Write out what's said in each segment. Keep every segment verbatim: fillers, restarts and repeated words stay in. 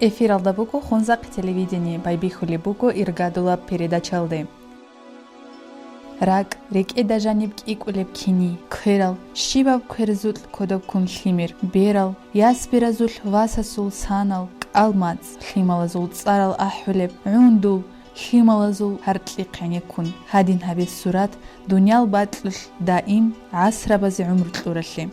Эфиралда буго Хунзахъ телевидение, байбихьулеб буго иргадулаб передачалде. РакӀ, рекӀеда жаниб кӀикӀулеб кини, кверал, щибаб кверзукь кодоб ккун лъимер, берал, ясберазулъ васасул санал, кӀал-мацӀ, лъималазул цӀарал ахӀулеб, гӀундул, лъималазул гьаркьихъ гьенеккун, гьадин гьабе сурат дуниял бакьулъ даим гӀасрабазе гӀумру кьуралъе.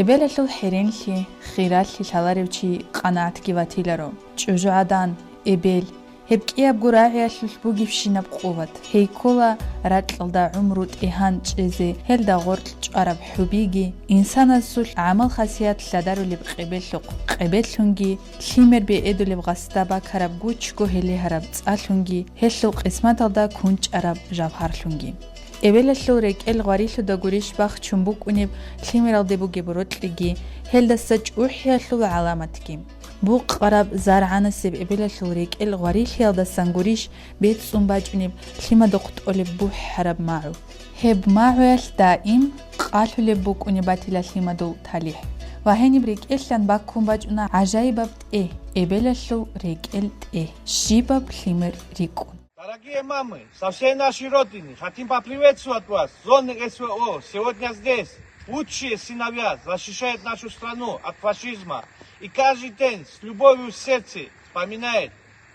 Эбелалъул хӀеренлъи, хиралъи лъаларев чи къанагӀатги ватиларо. ЧӀужугӀадан, эбел, гьеб кӀиябго рагӀиялъулъ бугебщинаб къуват, гьей ккола ракьалда гӀумру тӀегьан чӀезе, гьелда гъоркь чӀвараб хӀубиги, инсанасулъ гӀамал-хасият лъадарулеб къебелъухъ къебеллъунги, лъимер бегьедулеб гъасда бакараб гучго гьелегьараб цӀалъунги, гьелъул къисматалда кунчӀараб жавгьарлъунги. Эбелалъул рекӀел гъварилъуда гурищ бахчун букӀунеб лъимералде бугеб рокьиги, гьелдаса чӀухӀиялъул гӀаламатги. Букъараб заргӀанасеб эбелалъул рекӀел гъварилъиялдасан гурищ бецӀцӀун бачӀунеб лъимадухъ тӀолеб бухӀараб магӀу. Гьеб магӀуялъ даим къалъулеб букӀунеб батила лъимадул талихӀ. Ва гьениб рекӀелъан баккун бачӀуна гӀажаибаб тӀегь, эбелалъул рекӀел тӀегь, щибаб лъимер рикӀкӀун. Дорогие мамы, со всей нашей родины хотим поприветствовать вас в зоне С В О. Сегодня здесь лучшие сыновья защищают нашу страну от фашизма. И каждый день с любовью в сердце вспоминает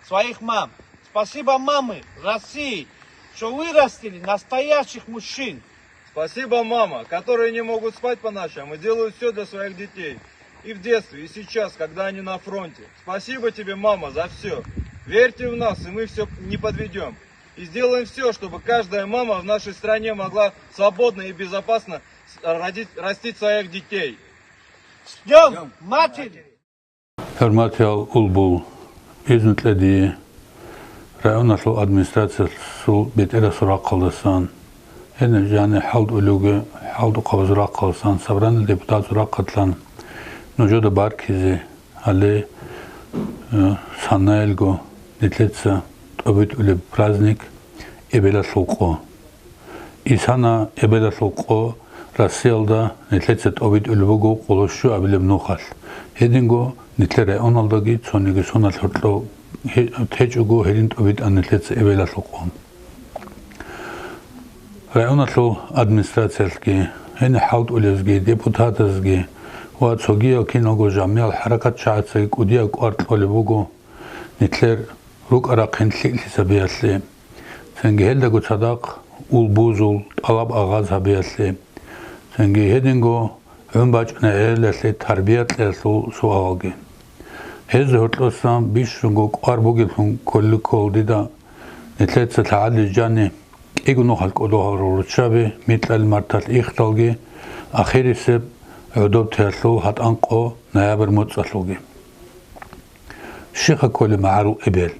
своих мам. Спасибо, мамы России, что вырастили настоящих мужчин. Спасибо, мама, которые не могут спать по ночам и делают все для своих детей. И в детстве, и сейчас, когда они на фронте. Спасибо тебе, мама, за все. Верьте в нас, и мы все не подведем. И сделаем все, чтобы каждая мама в нашей стране могла свободно и безопасно с- родить, растить своих детей. С Днем Матери! ХӀурматиял улбул, изну кье дие районалъул администрациялъул бетӀерасул рахъалдасан, гьениб жани хӀалтӀулевги хӀалтӀухъабазул рахъалдасан, собраниялъул депутатазул рахъалъан нужеда баркизе, гьале, э, санаялго нилъеца тӀобитӀулеб праздник эбелалъул къо. Исана эбелалъул къо Россиялда нилъеца тӀобитӀулеб буго къоло щуабилеб нухалъ. Гьединго нилъер районалдаги цониги соналъ гьоркьов гье-, течӀого гьедин тӀобитӀана нилъеца эбелалъул къо. Районалъул администрациялъги, гьениб хӀалтӀулезги, депутатазги ва цогиял киналго жамгӀиял хӀаракатчагӀацаги кӀудияб кӀвар кьолеб буго нилъер рукӀа-рахъин лъикӀлъи сабиялъе, цинги гьелдаго цадахъ улбузул тӀалаб-агъаз гьабиялъе, цинги гьединго гӀун бачӀунеб гӀелалъе тарбия кьеялъул суалалги. Гьезда гьоркьосан бищунго кӀвар бугеблъун кколел ккола дида нилъеца лъагӀалил жани кӀиго нухалъ кӀодо гьарурал руччаби, микьалил марталъ ихдалги, ахирисеб гӀодобтиялъул гьатӀан къо ноябрь моцӀалъулги. Щиха кколеб магӀарул эбел?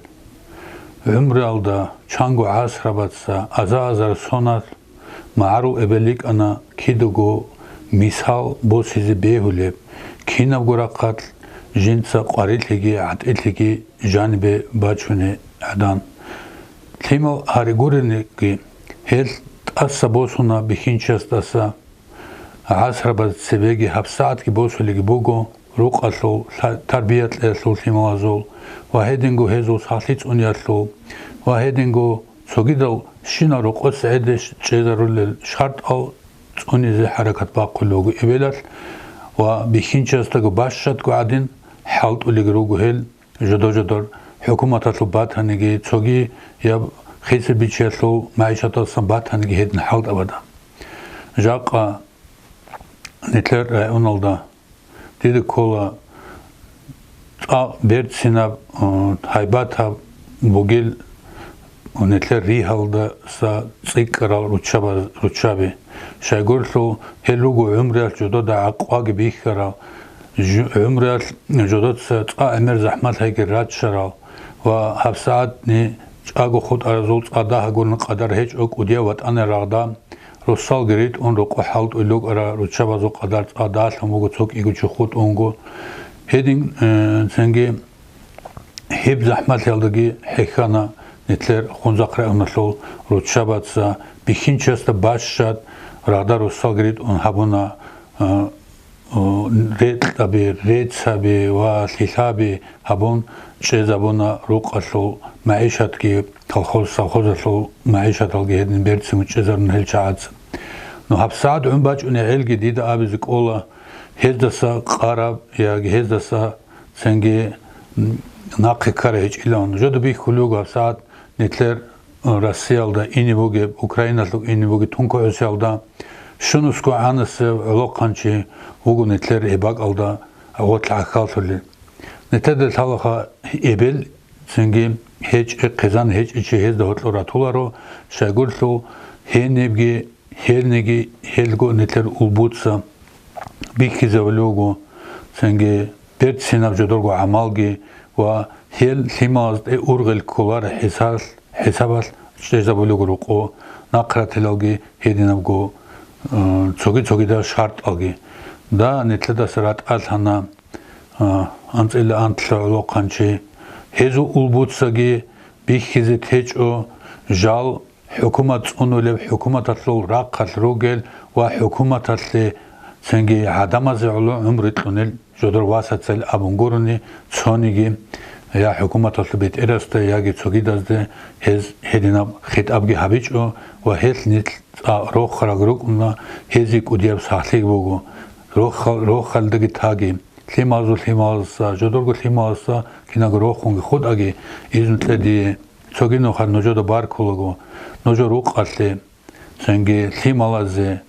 ГӀумруялда чанго гӀасрабаца аза-азар соналъ магӀарул эбел йикӀана кидаго мисал босизе бегьулеб, кинабго рахъалъ жинца къварилъиги гӀатӀилъиги жанибе бачунеб гӀадан. Лъимал гьари гуриниги, гьел тӀаса босуна бихьинчиясдаса, гӀасрабаз цебеги гьабсагӀатги босулебги буго рукъалъул, лъа-, тарбия кьеялъул лъималазул ва гьединго гьезул сахлъи цӀуниялъул ва гьединго цогидал щинал рокъоса гӀедеш чӀезарулел шартӀал цӀунизе хӀаракат бахъулел руго эбелалъ ва бихьинчиясдаго бащадго гӀадин хӀалтӀулел руго гьел. Жодор-жодор хӀукуматалъул батаниги, цогияб хисаб-бичиялъул магӀишаталдасан батаниги гьедин хӀалтӀабада. Жакъа нилъер районалда дида ккола цӀакъ берцинаб, э, гьайбатаб бугел нилъер ригьалдаса цӀикӀкӀарал руччаба-, руччаби. Щайгурелъул гьел руго гӀумруялъ жодода гӀакъуги бихьарал, жу-, гӀумруялъ жодоца цӀакъ гӀемер захӀмалъайги раччарал ва гьабсагӀатни чӀаго хутӀаразул цӀа дагь гурони къадар гьечӀо кӀудияв ватӀанил рагъда, росалги ритӀун рокъо хӀалтӀулел рукӀарал руччабазул къадар цӀа дагьлъун буго цо кӀиго чи хутӀунго. Гьедин, э, цинги гьеб захӀмалъиялдаги хӀехьана нилъер Хунзахъ районалъул руччабаца, бихьинчиясда бащад рагъда росалги ритӀун гьабуна, э, о, рекьаби, рецаби ва лъилъаби гьабун чӀезабуна рукъалъул магӀишатги, колхоз-совхозалъул магӀишаталги гьедин берцин чӀезарун гьел чагӀаца. Ну, гьабсагӀат гӀун бачӀуней гӀелги дида абизе кӀола, гьездаса къараб яги гьездаса цинги, м, нахъе ккара гьечӀилан. Жодо бихьулев гьабсагӀат нилъер Россиялда ине бугеб, Украиналъул ине бугеб тункӀ гӀусиялда щунусго гӀанасев гӀолохъанчи вуго нилъер гьеб бакӀалда гъорлъ гӀахьаллъулел. Нилъеда лъалаха эбел, цинги гьечӀеб, хъизан гьечӀев чи гьезда гьоркьор ратуларо, щайгурелъул гьенибги, гьелниги, гьелго нилъер улбуца бихьизабулев вуго, цинги берцинаб жодорго гӀамалги ва гьел лъималазде ургъел кколареб хӀисал-, хӀисабалъ чӀезабулего рокъо, нахъратилалги гьединабго, э, цоги-цогидал шартӀалги. Да, нилъедаса ратӀалъана, э, анцӀила анлъго гӀолохъанчи. Гьезул улбуцаги бихьизе течӀо, жал хӀукумат цӀунулеб, хӀукуматалъул рахъалъ ругел ва хӀукуматалъе цинги гӀадамазе гӀоло гӀумру кьунел жодор васацел абун гурони, цониги я хӀукуматалъул бетӀерасда, яги цогидазда гьез гьединаб хитӀабги гьабичӀо ва гьелъ нилъ цӀа рохараг рукӀуна, гьезие кӀудияб сахлъи буго. Рохал-, рохалдаги таги, лъималазул лъималазда, жодорго лъималазда киналго рохунги хутӀаги, изну кье дие. Цоги нухалъ нужеда баркулаго, нужер рукъалъе, цинги лъималазе,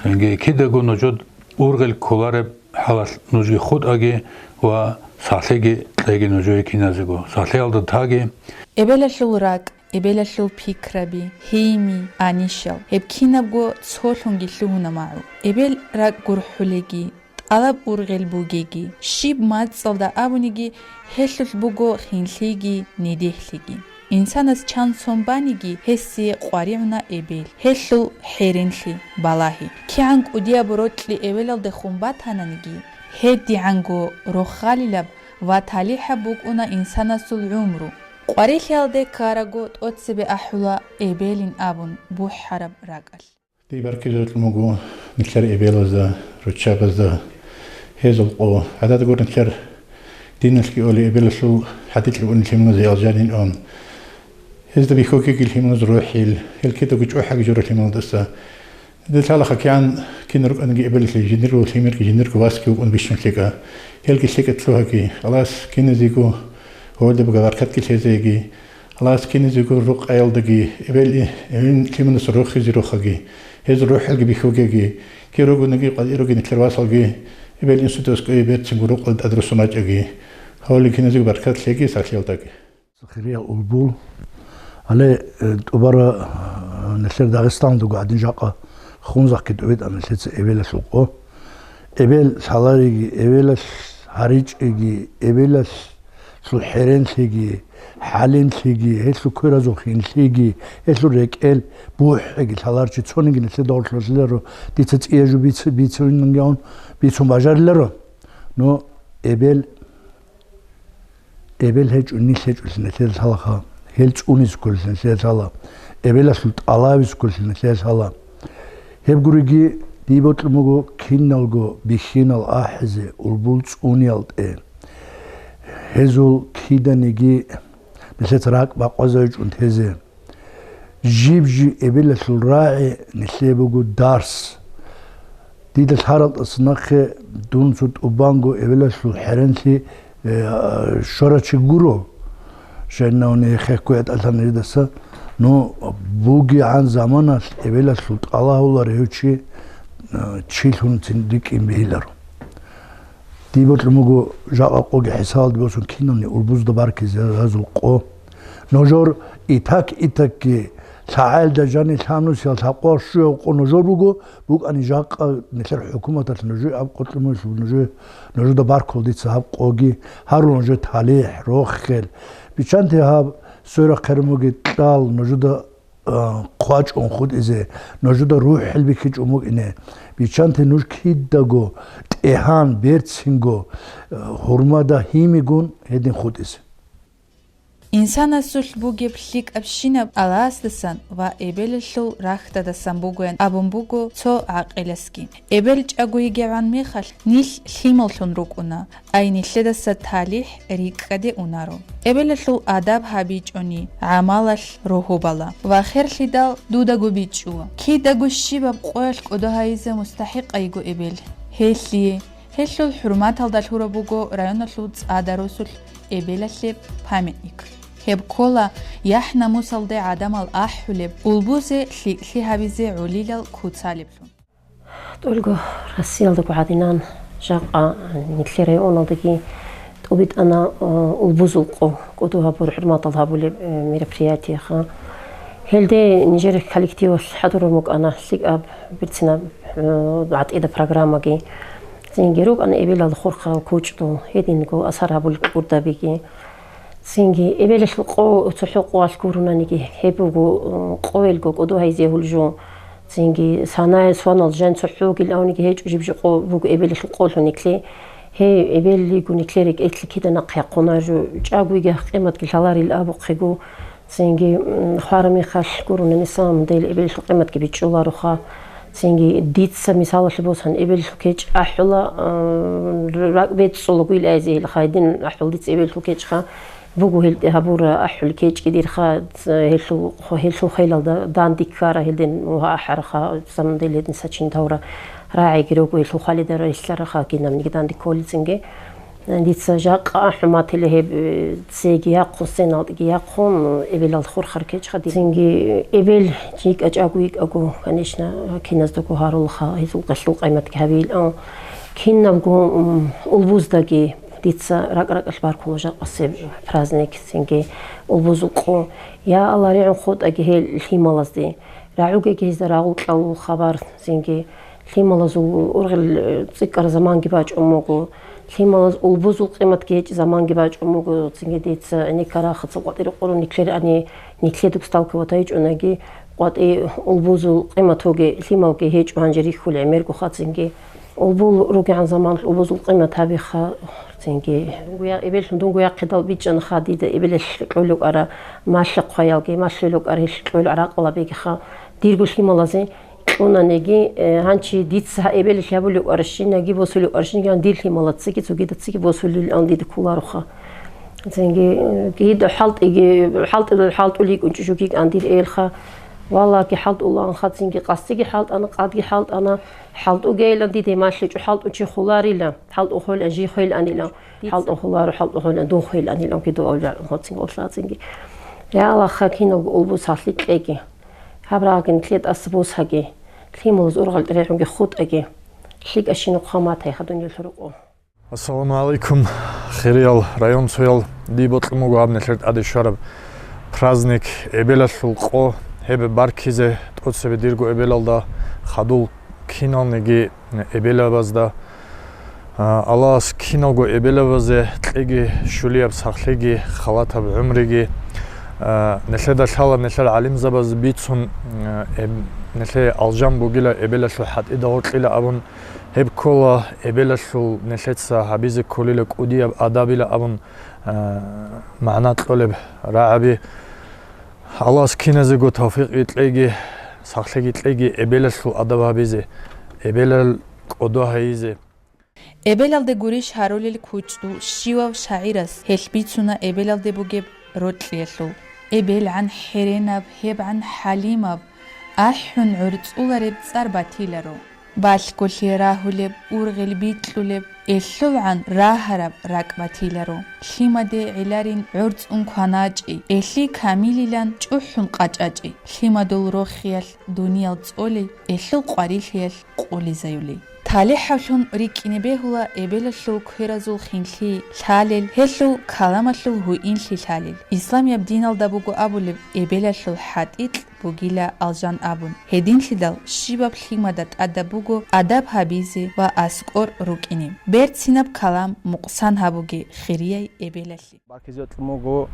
цинги кидаго нужед ургъел кколареб хӀалалъ нужги хутӀаги ва сахлъиги кьеги нужее киназего, сахлъиялда таги. Эбелалъул ракӀ, эбелалъул пикраби, гьими, анищал, гьеб кинабго цолъунги лъугьуна магӀу. Эбел ракӀ гурхӀулеги, тӀалаб ургъел бугеги, щиб мацӀалда абуниги, гьелъулъ буго хинлъиги, недегьлъиги. Инсанас чан сон баниги, гьесие къваригӀуна эбел, гьелъул хӀеренлъи, балагьи. КигӀан кӀудияб рокьи эбелалдехун батананиги, гьедигӀанго рохалилаб ва талихӀаб букӀуна инсанасул гӀумру. Къварилъиялде ккараго тӀоцебе ахӀула эбелин абун бухӀараб ракӀалъ. Дие баркизе бокьун буго нилъер эбелазда, руччабазда, гьезул къо. ГӀадат гуро нилъер диналъги оли эбелалъул хӀадикьа букӀунел лъималазе алжанин ун. Гьезда бихьугеги лъималаз рухӀил, гьел кидаго чӀухӀаги жура лъималдаса. Гьедин лъалаха кигӀан кин рукӀаниги эбелалъе жиндирго лъимерги жиндирго васги вукӀун бищун лъикӀа. Гьелги лъикӀа лъугьаги, Аллагьас киназего гьолеб баркатги лъезеги. Аллагьас киназего рукъаялдаги, эбел-, эбел-, лъималаз рохизе рохаги, гьез рухӀалги бихьугеги, кир ругониги къватӀир ругин нилъер васалги, эбел-инсудасги берцинго рукъалда тӀадрусун рачӀаги, гьавали киназего баркат лъеги сахлъиялдаги. Захириял улбул, гьале, э, тӀубара, э, нилъер Дагъистаналдаго гӀадин жакъа хунзахъги тӀубитӀа нилъеца эбелалъул къо. Эбел лъалариги, эбелалъ гьаричӀеги, эбелалъул хӀеренлъиги, хӀалимлъиги, гьелъул кверазул хинлъиги, гьелъул рекӀел бухӀеги лъаларчи цониги нилъеда гъорлъ лъаларо, дица цӀия жо биц-, бицунангеян бицун бажариларо. Но эбел Эбел гьечӀо, нилъ гьечӀолъи нилъеда лъалаха, гьел цӀунизкколъи нилъеда лъала, эбелалъул тӀалабизкколъи нилъеда лъала. Гьеб гуриги, дие бокьун буго киналго бихьинал ахӀизе, улбул цӀуниялде. Гьезул киданиги нилъеца ракӀ бакъвазайчӀун тезе. Жиб-жиб эбелалъул рагӀи нилъее буго дарс. Дида лъаралдаса нахъе дун цо тӀубанго эбелалъул хӀеренлъи, э, щварачи гуро. Жайнавни хехго ятӀалъан ридаса, ну, бугегӀан заманалъ эбелалъул тӀалаб гьавуларев чи, э, чилъунцин рикӀкӀин бегьиларо. Дие бокьун буго жакъа къоги хӀисалалде босун кинални улбузда баркизе гьазул къо. Нужер итак-итакги лъагӀелда жанир лъабнусиял лъабкъоялъ щуяв къо нужер буго, букӀани жакъа нилъер хӀукуматалъ нужее аб къо кьумуялъул нужее, нужеда баркула дица гьаб къоги, гьарун нужее талихӀ, рохел. Биччанте гьаб сверухъ гьарун бугеб кьал нужеда а, хъвачӀун хутӀизе, нужеда рухӀел бихьичӀун букӀине, биччанте нуж кидаго тӀегьан, берцинго, а, гьурмада гьимигун гьедин хутӀизе. Инсанасулъ бугеб лъикӀабщинаб Аллагьасдасан ва эбелалъул рахьдадасан бугоян абун буго цо гӀакъиласги. Эбел чӀаго йигевгӀан мехалъ, нилъ лъималлъун рукӀуна, ай нилъедаса талихӀ рикӀкӀаде унаро. Эбелалъул адаб гьабичӀони, гӀамалалъ рогьобала ва херлъидал дудаго бичӀчӀула. Кидаго щибаб къоялъ кӀодо гьайизе мустахӀикъа йиго эбел. Гьелъие, гьелъул хӀурматалда лъураб буго районалъул цӀадарусулъ эбелалъе памятник. Гьеб ккола яхӀ-намусалде гӀадамал ахӀулеб, улбузе лъикӀлъи гьабизе гӀолилал куцалеблъун. ТӀолго Россиялдаго гӀадинан жакъа нилъер районалдаги тӀубитӀана, э, улбузул къо кӀодо гьабур хӀурматал гьабулеб, э, мероприятиеха. Гьелде нижер коллективалъ хӀадурун букӀана лъикӀаб берцинаб, э, гӀатӀида программаги. Цинги рукӀана эбелал хурхарал кучӀдул, гьединго асар гьабулел кӀурдабиги. Цинги эбелалъул къо цохӀо къоялъ гурунаниги, гьеб буго, э, къоялго кӀодо гьайзе гьул жо. Цинги саная сванал жан цохӀогил авниги гьечӀо жиб жо къо буго эбелалъул къолъун никле. Гьей, эбеллиго никле рекӀелъе кида нахъ яхъуна жо, чӀагойги гьахъ къиматги лъаларил абухъего. Цинги, м, хварамихалъ гуруна нисамдел эбелалъул къиматги бичӀчӀулароха. Цинги дица мисалалъе босан эбелалъул кечӀ ахӀула, а, ракӀ бецӀцӀулаго ил айзе гьелха, гьедин ахӀул дица эбелалъул кечӀха. Буго гьел тӀе гьабура ахӀул кечӀги дирха, ц-, гьелъул, гьелъул хвелалда данде ккара, гьелден мугьа ахӀараха, замандел гьедин сачин тавра рагӀиги рого, гьелъул хвалида релълъараха, кинабниги данде кколецинги. Дица жакъа ахӀуматила гьеб, э, цеги яхъун, сценалтӀиги яхъун, эбелал хурхар кечӀха. Дицинги эбел жикӀа чӀаго йикӀаго, конечно, киназдаго гьарулха, гьезул къалъул къиматги гьабилан. Кинабго, м, улбуздаги дица ракӀ-ракӀалъ баркула жакъасеб праздник, цинги улбузул къо. Я Аллагь, ригӀун хутӀаги гьел лъималазде. РагӀугеги гьезда рагъул кьалул хабар, цинги лъималазул ургъел, э, цӀикӀкӀараб заманги бачӀун буго, лъималаз улбузул къиматги гьечӀеб заманги бачӀун буго, цинги дица гӀенеккарахъа цо къватӀир къорун никлер ани, никледухъ сталкивать гьайчӀунаги, къватӀи улбузул къимат гьоги лъималги гьечӀо гьанже рихьул гӀемергоха цинги. Улбул ругегӀан заманалъ улбузул къимат гьабиха цинги. Дунго я-, эбеллъун дунго яхъидал бичӀчӀанаха дида эбелалъ кьолев кӀара малъа хъваялги, малъулев кӀара гьелъ кьолев ракъалабигиха. Дирго лъималазе кьунаниги, э, гьанчи дица гьа эбелалъ гьабулев кӀаращинаги, босулев кӀаращинаги, дир лъималацаги цогидацаги босулилан дида кколароха. Цинги, э, кида хӀалтӀиги, хӀалтӀи-, хӀалтӀуликӀун чӀужуги кӀан дир элха. Валагьги хӀалтӀулаанха, цинги къасдиги хӀалтӀана, къадги хӀалтӀана. ХӀалтӀугейилан диде малъичӀо, хӀалтӀун чи хуларила, хӀалтӀун хвелан жий хвеланила. ХӀалтӀун хуларо, хӀалтӀун хвелан дун хвеланилан кида авлал хоцин къолъа цинги. Я Аллагь, киналго улбу сахлъи кьеги. Гьаб рагӀаги никле тӀаса босаги. Лъималаз ургъал тӀерегӀунги хутӀаги. ЛъикӀа щинухъа матайха дунялъул рукъу. Ассаламу гӀалайкум, хириял районцоял, дие бокьун буго гьаб нилъер тӀаде щвараб праздник, эбелалъул къо, гьеб баркизе тӀоцебе дирго эбелалда, хадув киналниги эбелабазда. А, Аллагьас киналго эбелабазе кьеги щулияб сахлъиги, халатаб гӀумриги. А, нилъеда лъала нилъер гӀалимзабаз бицун, а, эб-, нилъее алжан бугила эбелалъул хӀатӀида гъоркьила абун, гьеб ккола эбелалъул нилъеца гьабизе кколила кӀудияб адабила абун, а, магӀна кьолеб рагӀаби. Аллагьас киназего тавфикъги кьеги, сахлъиги кьеги эбелалъул адаб гьабизе, эбелал кӀодо гьайизе. Эбелалде гурищ гьарулел кучӀдул щивав шагӀирас гьелъ бицуна эбелалде бугеб рокьиялъул. ЭбелгӀан хӀеренаб, гьебгӀан хӀалимаб, ахӀун гӀурцӀулареб цӀар батиларо. Балъголъи рагьулеб, ургъел бикьулеб, элъулгӀан рагьараб ракӀ батиларо. Лъимаде гӀеларин гӀурцӀун кваначӀи, элъи камилилан чӀухӀун къачӀачӀи. Лъимадул рохиялъ дуниял цӀолей, элъул къварилъиялъ къулизаюлей. ТалихӀавлъун рикӀкӀине бегьула эбелалъул кверазул хинлъи лъалел, гьелъул каламалъул гьуинлъи лъалел. Исламияб диналда буго абулеб эбелалъул хӀатӀикь бугила алжан абун. Гьединлъидал щибаб лъимада тӀадаб буго адаб гьабизе ва аскӀор рукӀине. Берцинаб калам мукъсан гьабуге, хирияй эбелалъе. Баркизе кьун буго,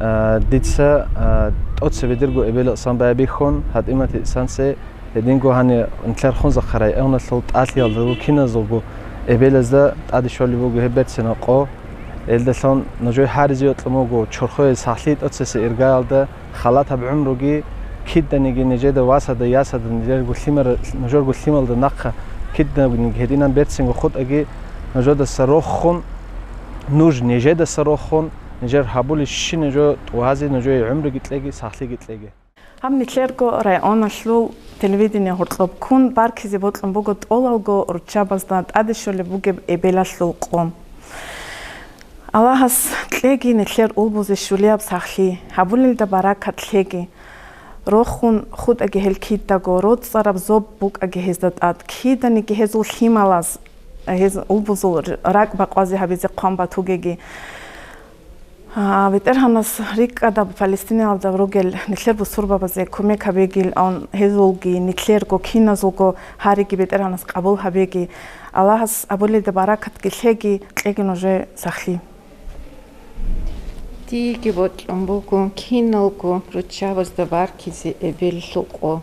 а, дица, а, тӀоцебе дирго эбелалъсан байбихьун, ГьатӀимат Исансе, гьединго гьанир нилъер Хунзахъа районалъул ТӀалъиялда вуккиналго эбелазда тӀаде щолеб буго гьеб берцинаб къо. Элдалъун нужее гьаризе йокьун буго чорхое сахлъи тӀоцесеб иргаялда, халатаб гӀумруги, киданиги нижеда васада, ясада, нижерго лъимара-, нужерго лъималда нахъа киданиги гьединан берцинго хутӀаги, нужедаса рохун, нуж нижедаса рохун, нижер гьабулеб щиб нужее тӀубазе нужее гӀумруги кьеги, сахлъиги кьеги. Гьаб нилъерго районалъул телевидение гьоркьоб ккун баркизе бокьун буго тӀолалго руччабазда тӀаде щолеб бугеб эбелалъул къо. Аллагьас кьеги нилъер улбузе щулияб сахлъи, гьабулелда баракат лъеги. Рохун хутӀаги гьел кидаго, роцӀцӀараб зоб букӀаги гьезда тӀад, киданиги гьезул лъималаз, гьез улбузул ракӀ бакъвазе гьабизе хъван батугеги. А, БетӀергьанас рикӀкӀадаб Палестинаялда ругел нилъер бусурбабазе кумек гьабегил, ан гьезулги, нилъерго, киназулго гьариги БетӀергьанас къабул гьабеги. Аллагьас абулелда баракатги лъеги, кьеги нужее сахлъи. Диеги бокьун буго киналго руччабазда баркизе эбелалъул къо.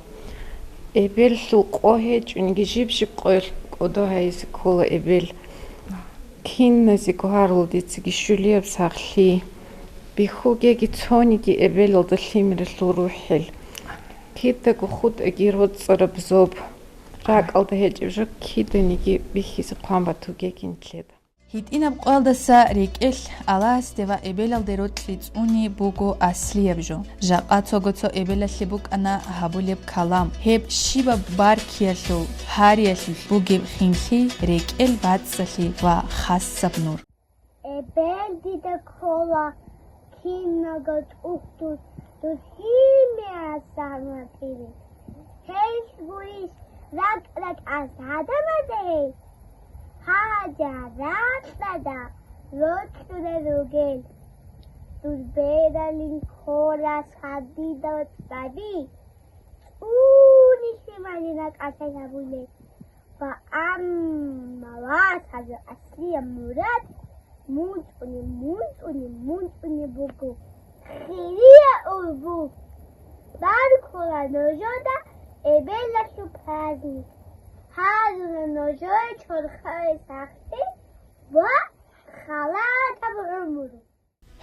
Эбелалъул къо гьечӀониги жиб-жиб къоялъ кӀодо гьайизе ккола эбел. Киназего гьарулел дицаги щулияб сахлъи. Бихьугеги цониги эбелалда лъимералъул рухӀел. Кидаго хутӀаги роцӀцӀараб зоб. РакӀалда гьечӀеб жо киданиги бихьизе хъван батугеги нилъеда. ГьитӀинаб къоялдаса рекӀелъ Аллагьасде ва эбелалде рокьи цӀуни буго аслияб жо. Жакъа цого-цо эбелалъе букӀана гьабулеб калам. Гьеб щибаб баркиялъул, гьариялъулъ бугеб хинлъи, рекӀел бацӀцӀалъи ва хасаб нур. Эбел дида ккола киналго тӀухьдуз, дур лъимерас загьматире. Гьелъ гурищ ракӀ-ракӀалъ гӀадамазда гьей? Гьадин ракьалда рокьулел ругел. Дур бералин ккола сабидал цӀаби, цӀуни лъималин ракӀалъай гьабулел. Ва амма васазул аслияб мурад мунцӀуни, мунцӀуни, мунцӀуни буго. Хириял улбу, баркула нужеда эбелалъул праздник. Гьаруна нужее чорхое сахлъи ва халатаб гӀумру.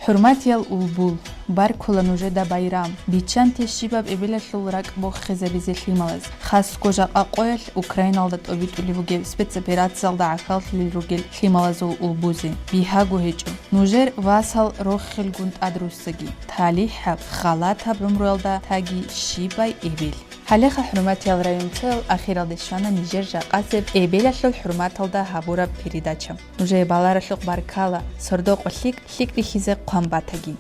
ХӀурматиял улбул, баркула нужеда байрам! Биччанте щибаб эбелалъул ракӀ бохизабизе лъималаз, хасго жакъа къоялъ Украиналда тӀобитӀулеб бугеб спецоперациялда гӀахьаллъулел ругел лъималазул улбузе. Бигьаго гьечӀо, нужер васал рохелгун тӀад руссаги, талихӀаб, халатаб гӀумруялда таги щибай эбел. Гьалеха, хӀурматиял районцоял, ахиралде щвана нижер жакъасеб эбелалъул хӀурматалда гьабураб передача. Нужее баларалъухъ баркала, сордо-къо лъикӀ, лъикӀ бихьизе хъван батаги.